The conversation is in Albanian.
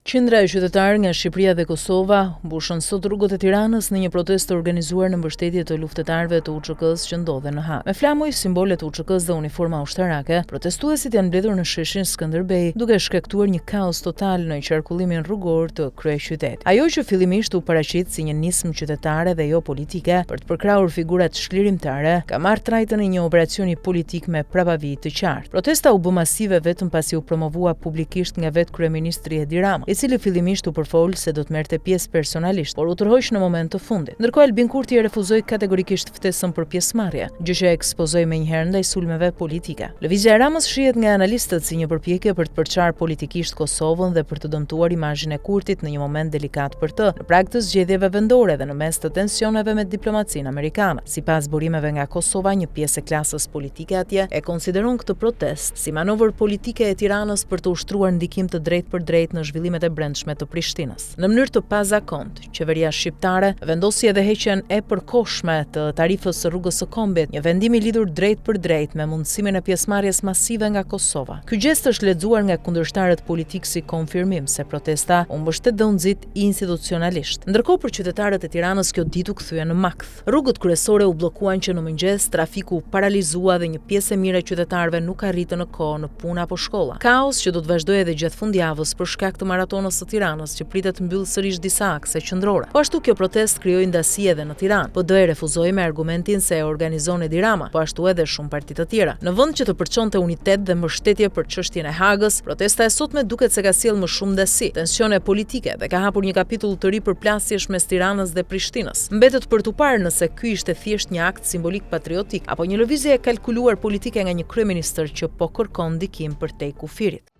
Qindra qytetarë nga Shqipëria dhe Kosova mbushën sot rrugët e Tiranës në një protestë të organizuar në mbështetje të luftëtarëve të UÇK-së që ndodhen në Hagë. Me flamuj, simbole të UÇK-së dhe uniforma ushtarake, protestuesit janë mbledhur në sheshin Skënderbej, duke shkaktuar një kaos total në qarkullimin rrugor të kryeqytetit. Ajo që fillimisht u paraqit si një nismë qytetare dhe jo politike për të përkrahur figurat çlirimtare, ka marrë trajtën e një operacioni politik me prapavijë të qartë. Protesta u bë masive vetëm pasi u promovua publikisht nga vetë kryeministri Edi Rama, i cili fillimisht u përfol se do të merrte pjesë personalisht, por u tërhoq në moment të fundit. Ndërkohë Albin Kurti e refuzoi kategorikisht ftesën për pjesëmarrje, gjë që e ekspozoi menjëherë ndaj sulmeve politike. Lëvizja e Ramës shihet nga analistët si një përpjekje për të përçarë politikisht Kosovën dhe për të dëmtuar imazhin e Kurtit në një moment delikat për të, në prag të zgjedhjeve vendore dhe në mes të tensioneve me diplomacinë amerikane. Sipas burimeve nga Kosova, një pjesë e klasës politike atje e konsideron këtë protestë si manovër politike e Tiranës për të ushtruar ndikim të drejtpërdrejtë në zhvillimet e brendshme të Prishtinës. Në mënyrë të pazakontë, qeveria shqiptare vendosi edhe heqjen e përkohshme të tarifës së rrugës së kombit, një vendim i lidhur drejtpërdrejt me mundësimin e pjesëmarrjes masive nga Kosova. Ky gjest është lexuar nga kundërshtarët politikë si konfirmim se protesta u mbështet dhe u nxit institucionalisht. Ndërkohë për qytetarët e Tiranës kjo ditë u kthye në makth. Rrugët kryesore u bllokuan që në mëngjes, trafiku u paralizua dhe një pjesë e mirë e qytetarëve nuk arritën në kohë në punë apo shkolla. Kaos që do të vazhdojë edhe gjatë fundjavës për shkak të maratonës së Tiranës që pritet të mbyllë sërish disa akse qendrore. Po ashtu kjo protestë krijoi ndasi edhe në Tiranë. PD e refuzoi me argumentin se e organizon Edi Rama, po ashtu edhe shumë parti të tjera. Në vend që të përçonte unitet dhe mbështetje për çështjen e Hagës, protesta e sotme duket se ka sjellë më shumë ndasi, tensione politike dhe ka hapur një kapitull të ri përplasjesh mes Tiranës dhe Prishtinës. Mbetet për t'u parë nëse ky ishte thjesht një akt simbolik patriotik, apo një lëvizje e kalkuluar politike nga një kryeministër që po kërkon ndikim përtej kufirit.